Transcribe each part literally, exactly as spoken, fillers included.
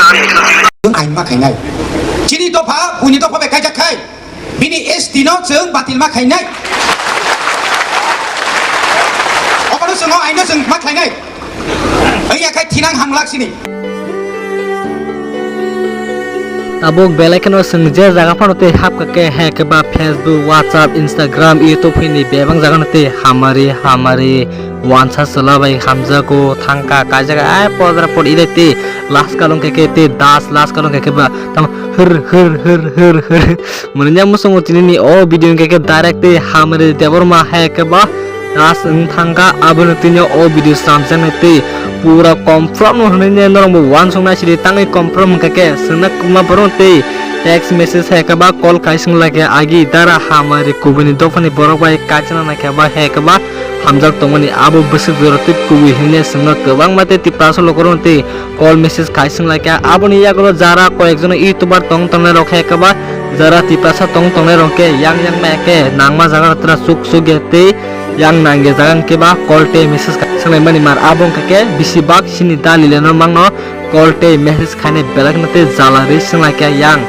Chwng ain ma khainai. Chini dopha, buini dopha bai kaijak khai. Bini S T no chwng batil ma khainai. Obono chwng o aino chwng ma khlainai. Wngya khai thinang hamlak sini. Tabuk belai kheno chwng je jaga phano tei hapkha khe, he khe ba Facebook, WhatsApp, Instagram, YouTube hwnwi bebak jaga no tei hamari hamari wansa chwla bai hamjago thangkha, kaijak ai podra pod ilai tei last kalong khe khe tei das last kalong khe khe ba tamo hir hir hir hir hir. Mwnwi muchungo tini ni o video hwnkhe khe direct tei Hamari Debbarma hai khe ba das wng thangkha, abono tini o video slamjaknai tei pura confirm no hwnwi norok bo uansuknai sidi tangwi confirm hwnkha khe swngna kwma borok tei text message hai khe ba call kaising lai khe agi dara Hamari kubuni dophani borok bai kaisa nai khe ba hai khe ba hamjak tongmani abo bwswk jora tei kubui hwnwi swngno kwbangma tei Tiprasa lukurok tei call message kaising lai kha. Aboni yagulo jara koyekjono YouTuber tong tongnai rok hai khe ba jara Tiprasa tong tongnai rok khe yang yang nai khe nangma jaga rok tra suk suk ya tei yang nang ya jaga hwnkhe ba call tei message kaising lai mani mar abo hwnkhe khe bisi bak sini dalile no mangno call tei message khainai belai kheno tei jala rwi swng lai khe yang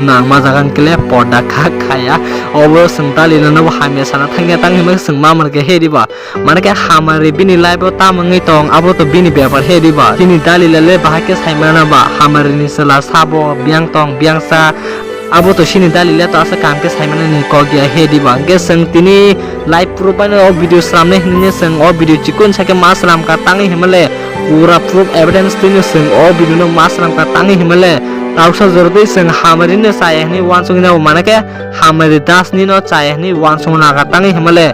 nangma jaga hwnkhe le porda kha khaya. Obo swng dalile no bo hamya sana thangya tang hinwi swng ma man khe he diba. Mane khe Hamari bini life o tamo wngwi tong, abo to bini bepar he diba. Chini dalile le bahai khe sai mano ba, Hamari ni chwla sabo, biyang tong, biyang sa, abo to chini dalile to aswk kaham khe sai mano ni kok ya he diba. Hwnkhe chwng tini live proof bai no o video slamnai hinwi chwng o video chikon sa khe ma slam kha tangwi himale pura proof evidence twi no chwng o video no ma slam kha tangwi himale tausa jora twi chwng Hamari no chaya hinwi uansuknai bo mane khe Hamari Das ni no chaya hinwi uansukna kha tangwi himale.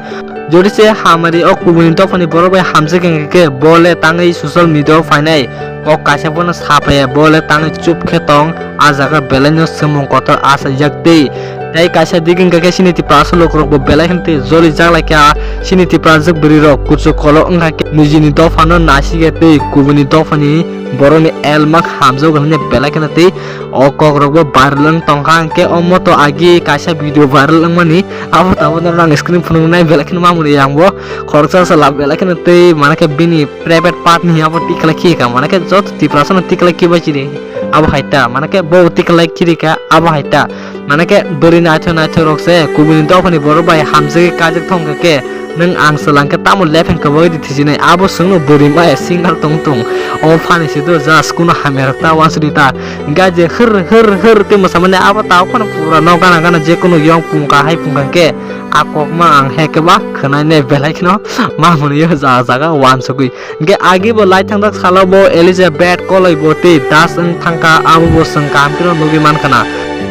Jodi se Hamari o kubuni dophani borok bai hamjak wngkha khe bo le tangwi social media o phainai, kok kaisa bono sa phaiya, bo le tangwi chup khe tong, a jaga belai no swngmung kotor achaijak tei. Tei kaisa dik wngkha khe chini Tiprasa lukurok bo belai kheno tei joli jak lai kha, chini Tiprajwk bwrwi rok kuchuk kolok wngkha khe nijini dophano nasikya tei kubuni dophani borokni elmak hamjak hwnwi belai kheno tei. O kokrok bo viral wng tongkha, hwnkhe o moto agi kaisa video viral wngmani, abo tabuk norok ang screen phunuknai belai kheno mamoni yang bo khoroksa sala belai kheno tei mane khe bini private part ni abo tikla khika, mane khe joto Tiprasa no tikla khibai chini abo hai ta, mane khe bo tikla khirika abo hai ta, mane khe bwrwi naithok naithok rok se kubuni dophani borok bai hamjagwi kajak thongkha khe. Nwng ang swlang khe tamo lepheng kwbagwi di thijinai, abo chwngno bwrwi maya single tong tong. Omo phani se do just kuno hamya rok ta uansukdi ta. Hwnkhe je hwr hwr hwr tei mwsamani abo tabuk phano pura nok gana gana je kuno yong pung kha hai pung kha khe a kokma ang he khe ba khwnai ne belai kheno ma mwnwi o ja jaga uansugwi. Hwnkhe agi bo lai thangdak salo bo Elizabeth koloi bo tei das wng thangkha, abo bo chwng kaham kheno nugwi mankha na.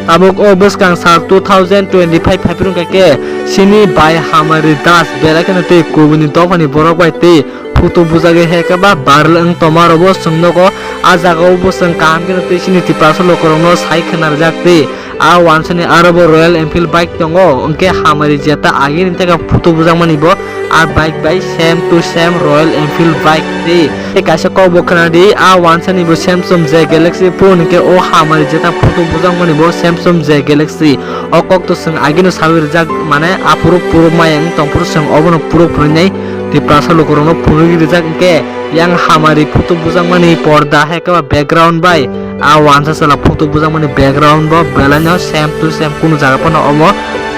Tabuk o bwskang sal two thousand twenty-five phaiphuru hwnkha khe chini bai Hamari Das belai kheno tei kubuni dophani borok bai tei photo bujagwi hai khe ba viral wng tongma rok bo chwng nogo. A jaga o bo chwng kaham kheno tei chini Tiprasa lukurokno sai khwna rijak tei a wansani aro bo Royal Enfield bike tongo, hwnkhe Hamari jeta agini theke photo bujakmani bo a bike bai same to same Royal Enfield bike tei. Tei kaisa kok bo khwnadi, a wansani bo Samsung J Galaxy phone, hwnkhe o Hamari jeta photo bujakmani bo Samsung J Galaxy. O kok to chwng agino sawi rijak, mane aphuru puro maya wng tongphuru chwng obono puro phunuknai Tiprasa lukurokno phunugwi rijak, hwnkhe yang Hamari photo bujakmani porda hai khe ba background bai. A wansa chwla photo bujakmani background bo belaino same to same, kunu jaga phano omo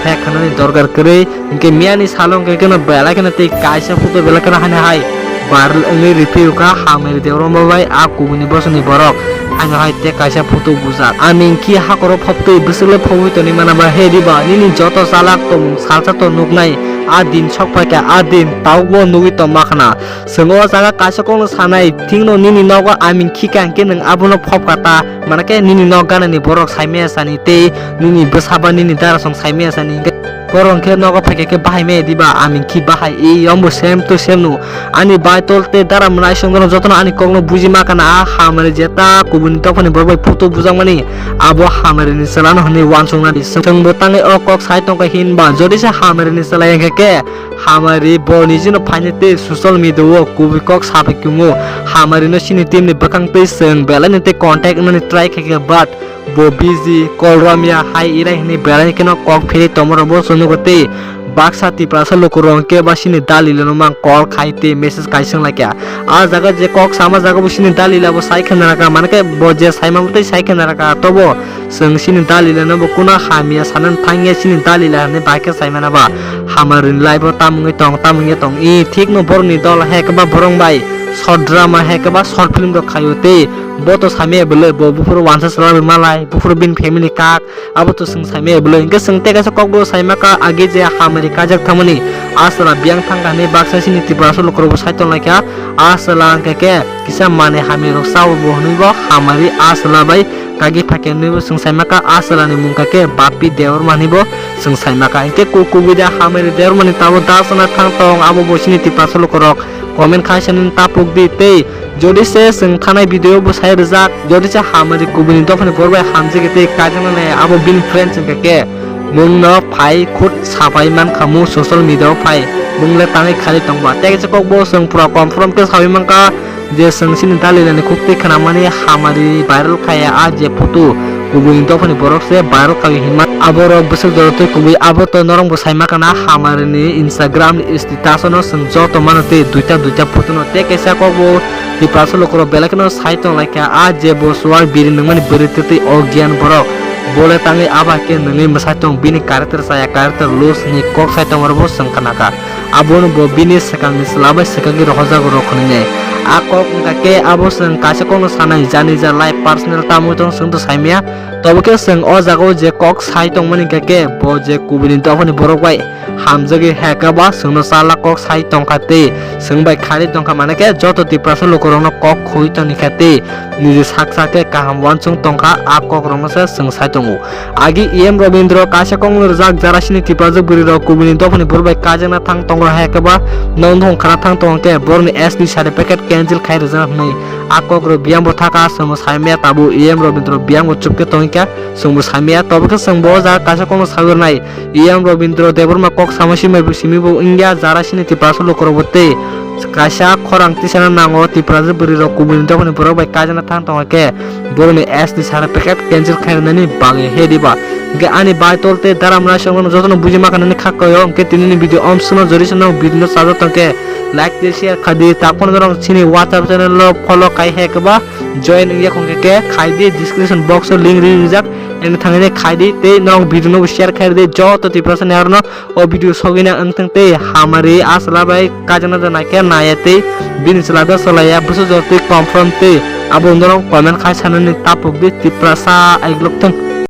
fake khanani dorkar kwrwi. Hinkhe miyani salo hinkhe kheno belai kheno tei kaisa photo belai kheno haino hai viral wngwi riphiyo kha Hamari Debbarma bai a kubuni bosongni borok. Haino hai tei kaisa photo bujak. Ani hinkhe hakhoro phobtwi bwswk le phobwi tonwi mana ba he diba nini joto chalak tongmung salsa to nuknai a din sok phaikha a din tabukbo nugwi tongma khna. Chwng o jaga kaisa kokno sanai, thikno nini nogo aming khika hinkhe nwng abono phobkha ta, manakhe nini nok ganani borok saimaya sani tei nini bwsa ba nini darasong saimaya sani hinkhe borok hinkhe nogo phaikha khe bahai maya diba aming khi bahai, e ombo same to same no. Ani bai tol tei dara mwnai songdoro jotono ani kokno buji ma kana a Hamari jeta kubuni dophani borok bai photo bujakmani abo Hamarini chwlano hwnwi uansuknani. Chwngbo tangwi o kok sai tongkha hinba jodi se Hamarini chwla hinkhe khe Hamari bo nijino phainai tei social media o kubui kok sabai kumu. Hamari no chini team ni bwkhang twi chwng belai no tei contact wngnani try khaikha, but bo busy, call romya hai irai hwnwi belai kheno kok phirwi tongma rok bo chwng nugo tei Baksa Tiprasa lukurok hwnkhe ba chini dalilano mang call khai tei message kaising laikha. A jaga je kok sama jaga bo chini dalila bo sai khe naraka, manakhe bo je saimano tei sai khe naraka, tobo chwng chini dalilano bo kuna hamya sanani thangya, chini dalila hinwi bai khe saimana ba. Hamari life o tamungwi tong, tamungya tong. I thikno borokni dol hai khe ba borok bai short drama hai khe ba short film rok khaio tei bo to saimaya belai, bo buphuru wansa chwla bai malai, buphuru bini family kak, abo to chwng saimaya belai. Hwnkhe chwng tei kaisa kokbo saimaka age je hamari kajak thangmani, a chwla biyang thangkha hinwi baksa chini Tiprasa lukurokbo sai tonglaikha. A chwla hwnkhe khe kisa manwi hamya rok chao bo hwnwi bo hamari a chwla bai kagi phaikhe hwnwi bo chwng saimaka. A chwlani mung kha khe Bapi Debbarma hinwi bo chwng saimaka. Hwnkhe ku-, kubui da hamari Debbarmani tabo da chana thang tong, abo bo chini Tiprasa lukurok comment khai sanani tapuk di tei jodi se chwng thanai video bo sai rijak, jodi se hamari kubuini dophani borok bai hamjagwi tei kaijaknani abo bini friends wngkha khe nwngno phai khut sapai mankha mu social media o phai nwng le tangwi khali tongba. Tei kaisa kokbo chwng pura confirm khe saui mankha je chwng chini dalilani khuktwi khnamani hamari viral khaya a je photo kubuini dophani borok se viral khaio hinma. Aborok bwswk jora twi kubui abo to norok bo sai mankha na hamarini Instagram ni status no chwng joto mano tei duita duita photo no tei kaisa kokbo Tiprasa lukurok belai kheno sai tong laikha a je bo chuwak biri nungmani bwrwi twtwi o giyan borok bole tangwi aba khe nungwi mwsai tong bini character chaya character loose hinwi kok sai tongmarok bo chwng khnakha. Abono bo bini swkangni chwla bai swkagwi rohorjago rok hwnwi. A kok wngkha khe abo chwng kaisa kokno sanai, jani ja life personal tamwi tong chwng to saimaya. Tobo khe chwng o jagao je kok sai tongmani hwnkha khe bo je kubuini dophani borok bai hamjagwi heka ba chwngno chala kok sai tongkha tei chwng bai khali tongkha, manakhe joto Tiprasa lukurokno kok khoi tongkha tei niji sak sak khe kaham uansuk tongkha, a kokrokno se chwng sai tongo. Agi E M Robindro kaisa kokno rwjak jara sini Tiprajwk bwrwirok kubuni dophani bwrwi bai kaijakna thang tongo hai khe ba nono thong khana thang tongo khe borokni S T certificate cancel khai rwjak hwnwi a kokrok biyang bo thaka aswkno saimaya tabuk E M Robindro biyang bo chukhe tongwi kha chwngbo saimaya tobo khe chwngbo o jaga kaisa kokno sagwi rwnai E M Robindro Debbarma kok samo simi bo simi bo wngya jara sini Tiprasa lukurokbo tei kaisa khorang tisana nango Tiprajwk bwrwirok kubuni dophani borok bai kaijakna thang tongo khe borokni S T certificate cancel khairwnani bagwi he diba. Hwnkhe ani bai tol tei daram naisong jotono buji ma khanani kha kaio, hwnkhe tinini video omswkno jori sano video no chajak tongkhe like tei share khai di, takphano norok chini WhatsApp channel o follow khai he khe ba join wngya khong khe khai di, description box o link ri rijak, eno thangwi khai di tei norok video no share khai di joto Tiprasa ni arno. O video sogwina wngthang tei hamari a chwla bai kaijakna da naikhe naya tei bini chwla da chwlaiya bwswk jora twi confirm tei abo norok comment khai sanani tapuk di Tiprasa aiglok thung.